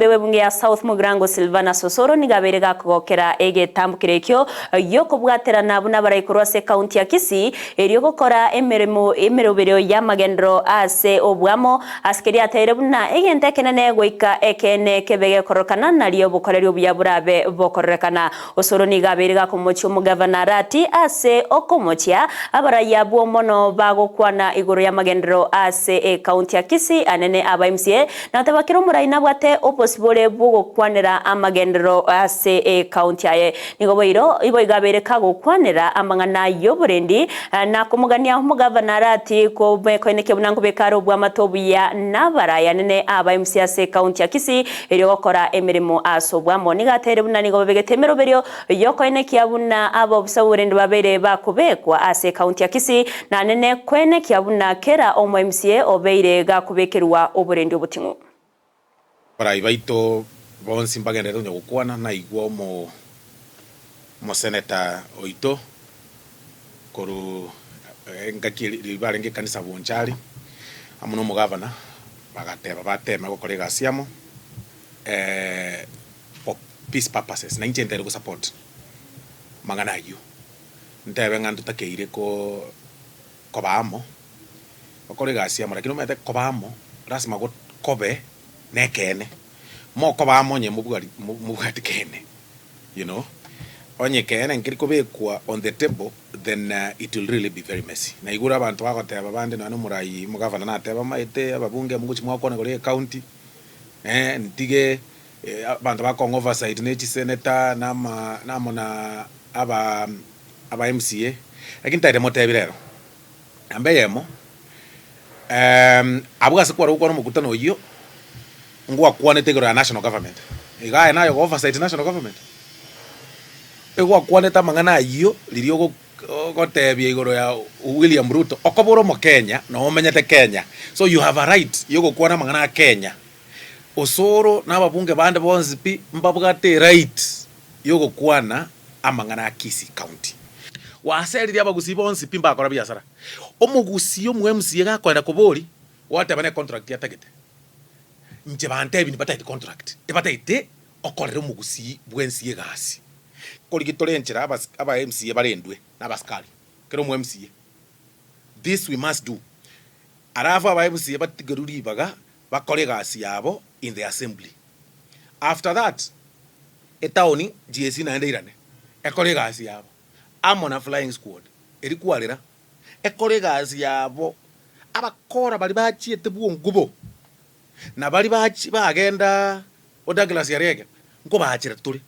bw'ebunge ya South Mugirango Silvanus Osoro nigo abeire gakogokera egetambukero ekio gi'okobwaterana buna abarai korwa ase ekaunti ya Kisii erio gokora emeremo emeroberio y'amagenderero ase oboamo ase keria ateire buna egento ekenene goika ekeene kebe gekororokana nario obokoreri obuya borabe bokororekana. Osoro nigo abeire gakomochia omogavana Arati ase okomochia abarai abwo mono bagokwana igoro y'amagenderero ase ekaunti ya Kisii anene aba MCA na goteba kera omorai nabwate obosibore bw'ogokwanera amagenderero ase ekaunti aye. Nigo boiro iboigo abeire kagokwanera amang'ana y'oborendi na komogania omogavana Arati koenekia buna nkobeka are obwamate obuya nabarai anene aba MCA ase ekaunti ya Kisii Erio gokora emeremo ase obwamo. Nigo ateire buna nigo babegete emeroberio y'okoenekia buna abaofisa b'oborende babeire bakobekwa ase ekaunti ya Kisii, na nene koenekia buna kera omo MCA obeire gakobekerwa oborendi oboting'u. Abarai baito bonsi mbagenderete konya gokwana, naigwa omo omoseneta oito korwa engaki riria barenge ekanisa Bonchari amo na omogavana. Bagateba bateme gokora egasi amo for peace purposes, na inche ntere go support amang'ana ayio. Ntebe ng'a ntotakeire ko koba amo, gokora egasi amo lakini omanyete koba amo lasima go kobe na ekeene, mokoba amo onye mobwari mobwati keene you know, onye ekeene nkeri kobekwa on the table. Then it will really be very messy. Naigure abanto bagoteba bande nonya na omorai omogavana nateba omanyete ababunge mogochia mwakwana igoro ye county eh ntige abanto bakong'a oversight ne chisenator na ama amo na aba aba MCA lakini ntaete motebi rero namba eyemo abwo ase kware gokwana omokutano oyio ngwakwanete igoro ya national government iga aye naye ogo oversight national government. Egwakwanete amang'ana ayio riria ogotebia igoro ya William Ruto, okoba ore omokenya na omenyete Kenya, so you have a right yogokwana amang'ana a Kenya. Osoro na ababunge bande bonsi pi mbabwate eright yogokwana amang'ana a Kisii County. Gwaseririe abagusii bonsi pi mbakora biasara. Omogusii omo MCA gakoenda kobori, gwateba ne contract atagete. Inche bantebi nibatagete contract, ebatagete okorere omogusii bwensi egasi. Korigia tore enchera abas aba MCA barendwe na abasikari kera omo MCA. This we must do. Alafu aba MCA batigerwe ribaga bakore egasi yabo in the assembly. After that, etown GSU naende eirane ekore egasi yabo amo na flying squad eria kwarera ekore egasi yabo. Abakora baria bachiete bwongubo na baria bachi bagenda o Douglas Yarege nkobaachera tore.